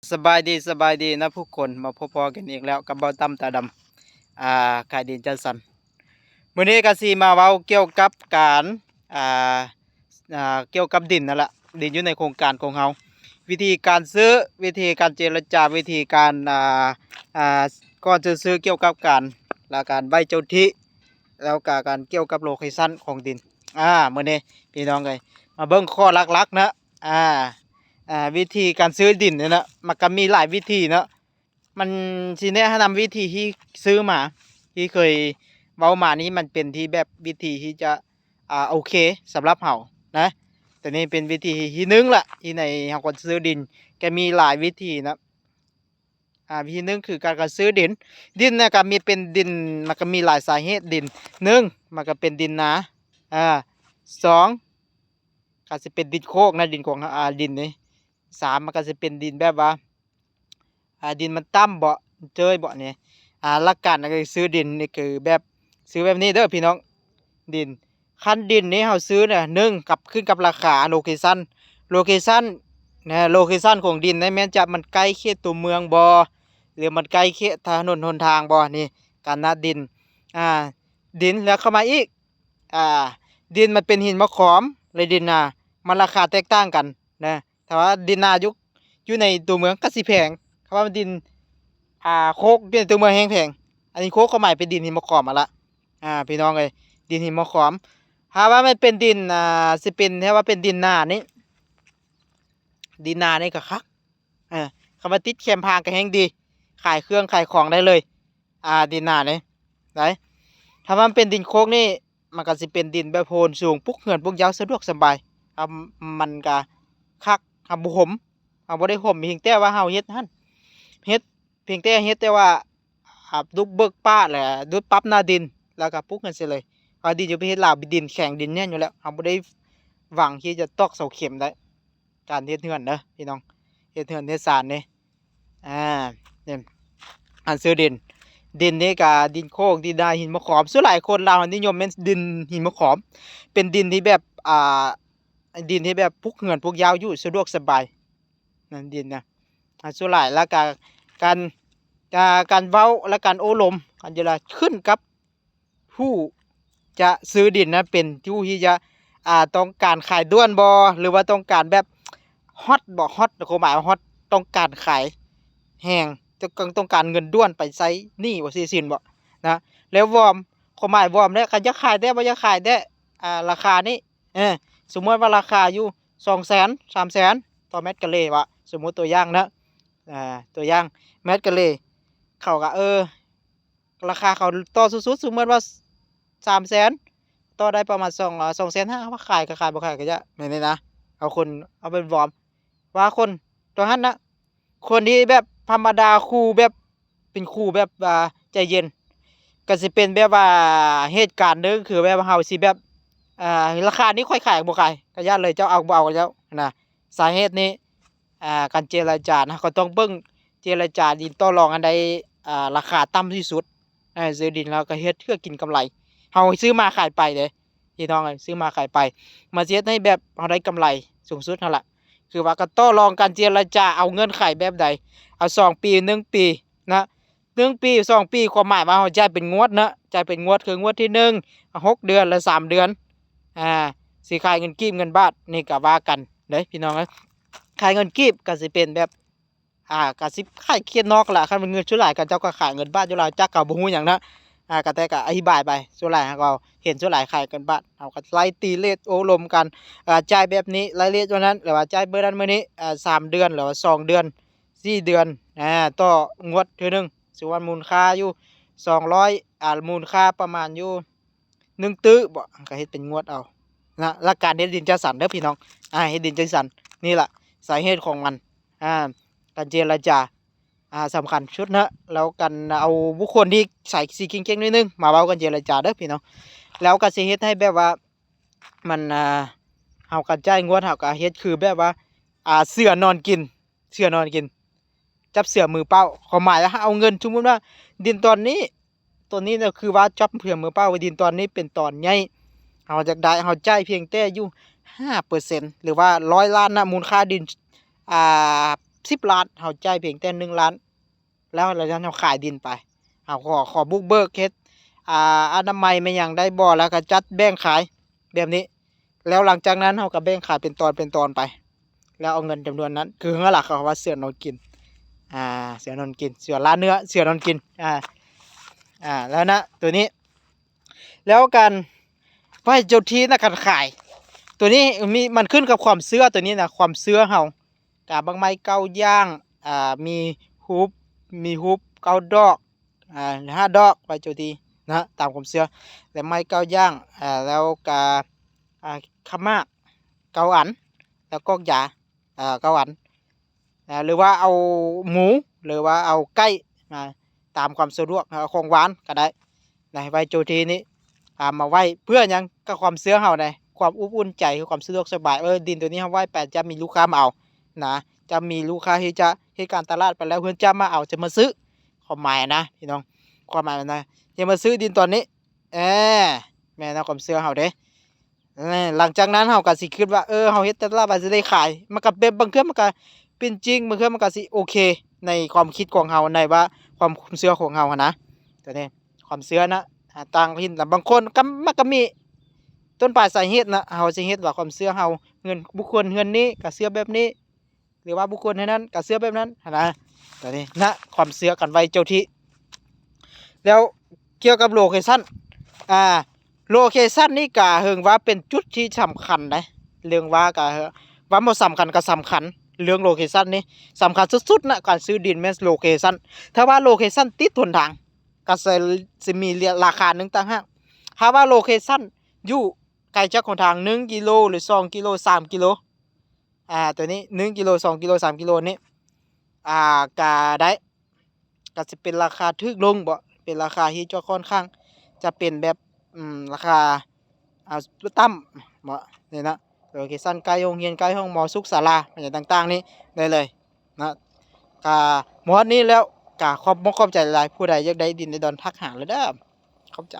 ສະບາຍດີ ສະບາຍດີນະທຸກຄົນ, ມາພົບພໍ້ກັນອີກແລ້ວກັບເບົາຕ່ຳຕາດຳ ອ່າ ຂາຍດິນຈັດສັນ. ມື້ນີ້ກໍຊິມາເວົ້າກ່ຽວກັບການ ອ່າ ອ່າ ກ່ຽວກັບດິນນັ້ນລະ, ດິນຢູ່ໃນໂຄງການຂອງເຮົາ, ວິທີການຊື້, ວິທີການເຈລະຈາ, ວິທີການ ອ່າ ອ່າ ກ່ອນຈະຊື້, ກ່ຽວກັບການ ແລະ ການໄວ້ເຈົ້າທີ່ ແລ້ວກະການກ່ຽວກັບໂລເຄຊັນຂອງດິນ. ອ່າ ມື້ນີ້ພີ່ນ້ອງເອີຍ ມາເບິ່ງຂໍ້ຫຼັກໆເນາະ. ອ່າ ອ່າ ວິທີການຊື້ດິນນີ້ນະ ມັນກໍມີຫຼາຍວິທີເນາະ. ມັນຊິແນະນຳວິທີທີ່ຊື້ມາ ທີ່ເຄີຍເວົ້າມານີ້ ມັນເປັນທີ່ແບບວິທີທີ່ຈະ ອ່າ ໂອເຄສຳລັບເຮົານະ. ແຕ່ນີ້ເປັນວິທີທີ່ໜຶ່ງລະ ທີ່ໃນເຮົາກໍຊື້ດິນ ກໍມີຫຼາຍວິທີນະ. ອ່າ ວິທີໜຶ່ງຄືການ ການຊື້ດິນ, ດິນນະກໍມີເປັນດິນ ມັນກໍມີຫຼາຍສາເຫດດິນ. ໜຶ່ງ ມັນກໍເປັນດິນນາ, ອ່າ ສອງ ກໍຊິເປັນດິນໂຄກນະ ດິນຂອງ ອ່າ ດິນນີ້. ສາມ ມັນກໍຊິເປັນດິນແບບວ່າ ອ່າ ດິນມັນຕ່ຳບໍ ເຈີຍບໍນີ້. ອ່າ ຫຼັກການການຊື້ດິນນີ້ຄືແບບ ຊື້ແບບນີ້ເດີພີ່ນ້ອງ, ດິນ ຄັນດິນນີ້ເຮົາຊື້ນະ ໜຶ່ງ ກັບ ຂຶ້ນກັບລາຄາ ໂລເຄຊັນ ໂລເຄຊັນນະ ໂລເຄຊັນຂອງດິນນີ້ແມ່ນຈະມັນໃກ້ເຂດຕົວເມືອງບໍ ຫຼືມັນໃກ້ເຂດຖະໜົນຫົນທາງບໍນີ້ ການນະດິນ ອ່າ ດິນ ແລ້ວເຂົ້າມາອີກ ອ່າ ດິນມັນເປັນຫີນມະຂອມ ແລະ ດິນນາ ມັນລາຄາແຕກຕ່າງກັນນະ. ຖ້າວ່າດິນນາຢູ່ ຢູ່ໃນຕົວເມືອງກໍຊິແພງ, ຄັນວ່າດິນ ອ່າ ໂຄກຢູ່ໃນຕົວເມືອງແຮງແພງ. ອັນນີ້ໂຄກກໍໝາຍເປັນດິນຫີນມະຂອມຫັ້ນລະ ອ່າ ພີ່ນ້ອງເອີຍ ດິນຫີນມະຂອມ. ຖ້າວ່າມັນເປັນດິນ ອ່າ ຊິເປັນ ຖ້າວ່າເປັນດິນນານີ້ ດິນນານີ້ກໍຄັກ ເອີ ຄັນວ່າຕິດແຄມທາງກໍແຮງດີ ຂາຍເຄື່ອງຂາຍຂອງໄດ້ເລີຍ ອ່າ ດິນນານີ້ໄດ໋. ຖ້າວ່າມັນເປັນດິນໂຄກນີ້ ມັນກໍຊິເປັນດິນແບບໂພນສູງ ປຸກເຮືອນປຸກຢາວສະດວກສະບາຍ ອ່າ ມັນກໍຄັກ ເຮົາບໍ່ຫົມ ເຮົາບໍ່ໄດ້ຫົມ ພຽງແຕ່ວ່າເຮົາເຮັດຫັ້ນ ເຮັດ ພຽງແຕ່ເຮັດແຕ່ວ່າ ອ່າ ດຸບເບີກປ່າ ແລະ ດຸບປັບໜ້າດິນ ແລ້ວກໍປຸກເຮືອນໃສ່ເລີຍ. ເພາະວ່າດິນຢູ່ປະເທດລາວ ດິນແຂງ ດິນແໜ້ນຢູ່ແລ້ວ ເຮົາບໍ່ໄດ້ຫວັງທີ່ຈະຕອກເສົາເຂັມໄດ້ ການເຮັດເຮືອນເດີພີ່ນ້ອງ ເຮັດເຮືອນເຮັດຊານນີ້ ອ່າ ນີ້ ອັນຊື້ດິນ ດິນນີ້ກໍດິນໂຄກ ດິນນາ ຫີນມະຂອມ. ສ່ວນຫຼາຍຄົນລາວນິຍົມແມ່ນດິນຫີນມະຂອມ ເປັນດິນທີ່ແບບ ອ່າ ດິນທີ່ແບບປຸກເຮືອນປຸກຢາວຢູ່ສະດວກສະບາຍ ນັ້ນດິນນະ. ອ່າ ສ່ວນຫຼາຍແລ້ວກະການ ກາ ການເວົ້າ ແລະ ການໂອ້ລົມ ການເຈລະ ຂຶ້ນກັບຜູ້ຈະຊື້ດິນນະ ເປັນຜູ້ທີ່ຈະ ອ່າ ຕ້ອງການຂາຍດ່ວນບໍ ຫຼືວ່າຕ້ອງການແບບຮອດບໍ ຮອດ ຄວາມໝາຍວ່າຮອດ ຕ້ອງການຂາຍແຮງ ຕ້ອງ ຕ້ອງການເງິນດ່ວນໄປໃຊ້ໜີ້ບໍ ຊິສິ້ນບໍນະ. ແລ້ວວອມ ຄວາມໝາຍວອມແລ້ວ ຄັນຢາກຂາຍແທ້ ບໍ່ຢາກຂາຍແທ້ ອ່າ ລາຄານີ້ ເອີ ສົມມຸດວ່າລາຄາຢູ່ສອງແສນ ສາມແສນຕໍ່ແມັດກາເລວະ ສົມມຸດຕົວຢ່າງເນາະ ອ່າ ຕົວຢ່າງແມັດກາເລ ເຂົາກໍ ເອີ ລາຄາເຂົາຕໍ່ສຸດໆ ສົມມຸດວ່າສາມແສນ ຕໍ່ໄດ້ປະມານສອງ ເອີ ສອງແສນຫ້າ ວ່າຂາຍກໍຂາຍ ບໍ່ຂາຍກໍຢ່າ ແບບນີ້ນະ. ເອົາຄົນ ເອົາໄປວອມ ວ່າຄົນຕົວຫັ້ນນະ ຄົນທີ່ແບບທຳມະດາ ຄູ່ແບບ ເປັນຄູ່ແບບວ່າໃຈເຢັນ ກໍຊິເປັນແບບວ່າເຫດການໜຶ່ງ ຄືແບບເຮົາຊິແບບ ອ່າ ລາຄານີ້ຂ້ອຍຂາຍບໍ່ຂາຍ ກໍຢ້ານເລີຍ ເຈົ້າເອົາບໍ່ເອົາແລ້ວນະ. ສາເຫດນີ້ ອ່າ ການເຈລະຈານະ ເຮົາກໍຕ້ອງເບິ່ງ ເຈລະຈາດິນຕໍ່ລອງອັນໃດ ອ່າ ລາຄາຕ່ຳທີ່ສຸດ ໃຫ້ຊື້ດິນ ແລ້ວກໍເຮັດເພື່ອກິນກຳໄລ ເຮົາຊື້ມາຂາຍໄປເດ້ ພີ່ນ້ອງເອີຍ ຊື້ມາຂາຍໄປ ມັນຊິເຮັດໃຫ້ແບບເຮົາໄດ້ກຳໄລສູງສຸດຫັ້ນລະ. ຄືວ່າກໍຕໍ່ລອງ ການເຈລະຈາ ເອົາເງື່ອນໄຂແບບໃດ ເອົາສອງປີ ໜຶ່ງປີນະ ໜຶ່ງປີ ສອງປີ ຄວາມໝາຍວ່າເຮົາຈ່າຍເປັນງວດເນາະ ຈ່າຍເປັນງວດ ຄືງວດທີໜຶ່ງ ຫົກເດືອນ ແລະ ສາມເດືອນ ອ່າ ຊິຂາຍເງິນກີບເງິນບາດ ນີ້ກໍວ່າກັນເດ້ພີ່ນ້ອງເອີຍ. ຂາຍເງິນກີບກໍຊິເປັນແບບ ອ່າ ກະຊິຂາຍເຂດນອກລະ ຄັນເປັນເງິນສ່ວນຫຼາຍ ເຂົາເຈົ້າກໍຂາຍເງິນບາດຢູ່ລາວ ຈັກກໍບໍ່ຮູ້ຫຍັງເນາະ ອ່າ ກະແຕ່ກະອະທິບາຍໄປ ສ່ວນຫຼາຍເຮົາກໍເຫັນສ່ວນຫຼາຍຂາຍເງິນບາດ ເຮົາກໍໄລ່ຕີເລດໂອ້ລົມກັນ ອ່າ ຈ່າຍແບບນີ້ ໄລ່ເລດເທົ່ານັ້ນ ຫຼືວ່າຈ່າຍມື້ນັ້ນມື້ນີ້ ອ່າ ສາມເດືອນ ຫຼືວ່າສອງເດືອນ ສີ່ເດືອນ ອ່າ ຕໍ່ງວດເທື່ອໜຶ່ງ ສົມມຸດວ່າມູນຄ່າຢູ່ສອງຮ້ອຍ ອ່າ ມູນຄ່າປະມານຢູ່ໜຶ່ງຕື້ບໍ ກໍເຮັດເປັນງວດເອົານະ ຫຼັກການເຮັດດິນຈັດສັນເດີພີ່ນ້ອງ ອ່າ ເຮັດດິນຈັດສັນ ນີ້ລະສາເຫດຂອງມັນ ອ່າ ການເຈລະຈາ ອ່າ ສຳຄັນສຸດເນາະ ແລ້ວກັນເອົາບຸກຄົນທີ່ໃສ່ສີເກັ່ງໆໜ້ອຍໜຶ່ງ ມາເວົ້າກັນເຈລະຈາເດີພີ່ນ້ອງ ແລ້ວກໍຊິເຮັດໃຫ້ແບບວ່າມັນ ອ່າ ເຮົາກໍຈ່າຍງວດ ເຮົາກໍເຮັດຄືແບບວ່າ ອ່າ ເສືອນອນກິນ ເສືອນອນກິນ ຈັບເສືອມືເປົ່າ ຄວາມໝາຍວ່າເຮົາເອົາເງິນ ສົມມຸດວ່າດິນຕອນນີ້ ຕອນນີ້ນະ ຄືວ່າຈັບເສືອມືເປົ່າ ດິນຕອນນີ້ເປັນຕອນໃຫຍ່ ເຮົາຢາກໄດ້ ເຮົາຈ່າຍພຽງແຕ່ຢູ່ຫ້າເປີເຊັນ ຫຼືວ່າຮ້ອຍລ້ານນະ ມູນຄ່າດິນ ອ່າ ສິບລ້ານ ເຮົາຈ່າຍພຽງແຕ່ໜຶ່ງລ້ານ ແລ້ວ ແລ້ວເຮົາຂາຍດິນໄປ ເຮົາຂໍ ຂໍບຸກເບີກເຮັດ ອ່າ ອະນາໄມແມ່ນຫຍັງໄດ້ບໍ່ ແລ້ວກໍຈັດແບ່ງຂາຍແບບນີ້ ແລ້ວຫຼັງຈາກນັ້ນເຮົາກໍແບ່ງຂາຍເປັນຕອນ ເປັນຕອນໄປ ແລ້ວເອົາເງິນຈຳນວນນັ້ນ ຄືເຮົາວ່າເສືອນອນກິນ ອ່າ ເສືອນອນກິນ ເສືອລ່າເນື້ອ ເສືອນອນກິນ ອ່າ ອ່າ ແລ້ວນະ ໂຕນີ້ ແລ້ວການໄຫວ້ເຈົ້າທີ່ນະ ການຂາຍ ໂຕນີ້ມີ ມັນຂຶ້ນກັບຄວາມເຊື່ອ ໂຕນີ້ນະ ຄວາມເຊື່ອເຮົາ ກາບາງໄມ້ເກົ້າຢ່າງ ອ່າ ມີຮູບ ມີຮູບເກົ້າດອກ ອ່າ ຫຼື ຫ້າດອກ ໄຫວ້ເຈົ້າທີ່ນະ ຕາມຄວາມເຊື່ອ ແລະ ໄມ້ເກົ້າຢ່າງ ອ່າ ແລ້ວກາ ອ່າ ຂະໝາກເກົ້າອັນ ແລ້ວກອກຢາ ເອີ ເກົ້າອັນ ນະ ຫຼືວ່າເອົາໝູ ຫຼືວ່າເອົາໄກ່ ນະ ຕາມຄວາມສະດວກ ເອົາຂອງຫວານກໍໄດ້ ນະ ໄຫວ້ເຈົ້າທີ່ນີ້ ອ່າ ມາໄຫວ້ເພື່ອຫຍັງ? ກໍຄວາມເຊື່ອເຮົາໃດ ຄວາມອົບອຸ່ນໃຈ ຄືຄວາມສະດວກສະບາຍ ເອີ ດິນໂຕນີ້ເຮົາໄຫວ້ໄປ ຈະມີລູກຄ້າມາເອົາ ນະ ຈະມີລູກຄ້າທີ່ຈະເຮັດການຕະຫຼາດໄປແລ້ວ ເພິ່ນຈະມາເອົາ ຈະມາຊື້ ຄວາມໝາຍນະ ພີ່ນ້ອງ ຄວາມໝາຍນະ ຈະມາຊື້ດິນຕອນນີ້ ເອີ ແມ່ນນະ ຄວາມເຊື່ອເຮົາເດ້ ເອີ ຫຼັງຈາກນັ້ນເຮົາກໍຊິຄິດວ່າ ເອີ ເຮົາເຮັດຕະຫຼາດວ່າຊິໄດ້ຂາຍ ມັນກໍແບບ ບາງເທື່ອມັນກໍເປັນຈິງ ບາງເທື່ອມັນກໍຊິໂອເຄໃນຄວາມຄິດຂອງເຮົາ ໃນວ່າຄວາມ ຄວາມເຊື່ອຂອງເຮົາຫັ້ນນະ ຕົວນີ້ຄວາມເຊື່ອນະ ອ່າ ຕ່າງເຫັນລະ ບາງຄົນກໍ ມັນກໍມີຕົ້ນປາຍສາເຫດນະ ເຮົາຊິເຮັດວ່າຄວາມເຊື່ອເຮົາ ເຮືອນ ບຸກຄົນເຮືອນນີ້ກໍເຊື່ອແບບນີ້ ຫຼືວ່າບຸກຄົນເທົ່ານັ້ນກໍເຊື່ອແບບນັ້ນຫັ້ນນະ ຕົວນີ້ນະ ຄວາມເຊື່ອກັນໄຫວ້ເຈົ້າທີ່ ແລ້ວກ່ຽວກັບໂລເຄຊັນ ອ່າ ໂລເຄຊັນນີ້ກະເຖິງວ່າເປັນຈຸດທີ່ສຳຄັນໃດ ເລື່ອງວ່າກະ ວ່າບໍ່ສຳຄັນກະສຳຄັນ ເລື່ອງໂລເຄຊັນນີ້ສຳຄັນສຸດໆນະ ການຊື້ດິນແມ່ນໂລເຄຊັນ ຖ້າວ່າໂລເຄຊັນຕິດຫົນທາງ ກະຊິ ຊິມີລາຄາໜຶ່ງຕ່າງຫາກ ຖ້າວ່າໂລເຄຊັນຢູ່ໄກຈາກຫົນທາງໜຶ່ງກິໂລ ຫຼື ສອງກິໂລ ສາມກິໂລ ອ່າ ຕົວນີ້ໜຶ່ງກິໂລ ສອງກິໂລ ສາມກິໂລນີ້ ອ່າ ກະໄດ້ ກະຊິເປັນລາຄາຖືກລົງເບາະ ເປັນລາຄາທີ່ຈະຂ້ອນຂ້າງຈະເປັນແບບ ອືມ ລາຄາ ອ່າ ຕ່ຳເບາະ ນີ້ນະ ໂລເຄຊັນໃກ້ໂຮງຮຽນ ໃກ້ຫ້ອງໝໍ ສຸກສາລາ ຫຍັງຕ່າງໆນີ້ໄດ້ເລີຍນະ ກະໝົດນີ້ແລ້ວ ກະຂອບມຸກຂອບໃຈຫຼາຍ ຜູ້ໃດຢາກໄດ້ດິນໄດ້ດອນທັກຫາເລີຍເດີ ຂອບໃຈ.